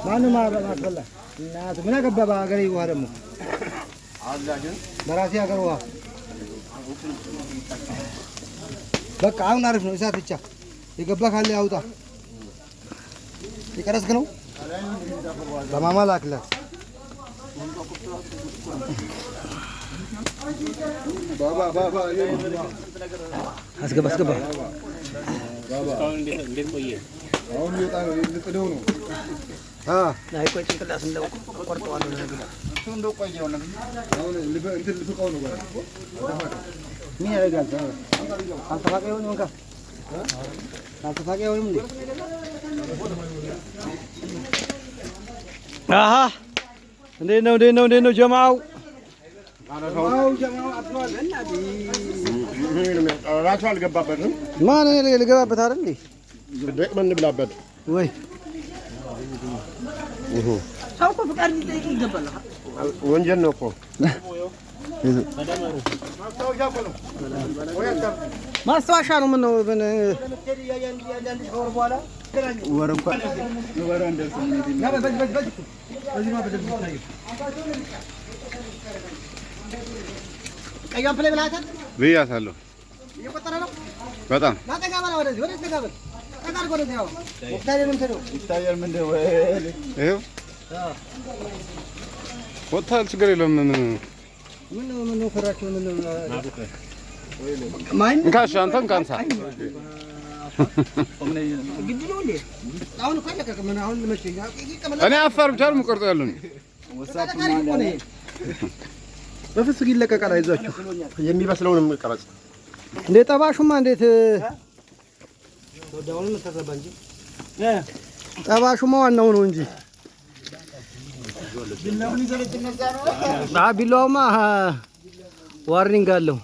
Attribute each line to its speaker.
Speaker 1: ማንም አስበላ እናቱ ምን አገባ በሀገሬ ውሃ ደግሞ በራሴ ሀገር ውሃ በቃ አሁን አሪፍ ነው። እሳት ብቻ የገባ ካለ አውጣ። የቀረስክ ነው በማማ ላክላት።
Speaker 2: አስገባ አስገባ። አይ ቆይ ጭንቅላት እንደው ቆርጠዋለሁ።
Speaker 1: ምን ያደርጋል? ካልተፋቀ ይሆን እንካ ካልተፋቀ ይሆንም እንዴ?
Speaker 2: አሃ እንዴት ነው? እንዴት ነው? እንዴት ነው ጀማው?
Speaker 3: ራሱ አልገባበትም።
Speaker 1: ማን ልገባበት አይደል እንዴ?
Speaker 3: ደቅመን እንብላበት።
Speaker 1: ወይ
Speaker 4: ሰው እኮ ፍቃድ ሊጠይቅ ይገባል።
Speaker 3: ወንጀል ነው እኮ።
Speaker 1: ማስታወሻ ነው። ምን ነው ምን ቀያም play ብለሃታል።
Speaker 5: ብያታለሁ።
Speaker 1: እየቆጠረ ነው።
Speaker 5: በጣም
Speaker 1: ና ጠጋ በላ ወደዚህ፣ ወደዚህ ጠጋ በል። ጠጋ አድርግ ወደዚህ። ያው ወቅታዊ ነው የምትሄደው።
Speaker 5: ይኸው ወጥቷል። ችግር የለውም። ምን
Speaker 1: ምን ነው ምን ነው ፈራችሁ? ምን ነው ማን
Speaker 5: እንካ እሺ፣ አንተ እንካ አንሳ።
Speaker 4: ግድ ነው እንዴ?
Speaker 1: አሁን እኮ አይለቀቅም። ምን አሁን መቼ
Speaker 5: እኔ አፋር ብቻ ነው የምቆርጠው ያሉኝ።
Speaker 1: በፍጹም ይለቀቃል። አይዟችሁ።
Speaker 3: የሚበስለውንም ቀረጽ።
Speaker 1: እንዴ ጠባሹማ እንዴት ጠባሹማ ዋናው ነው እንጂ ቢላውማ warning አለው።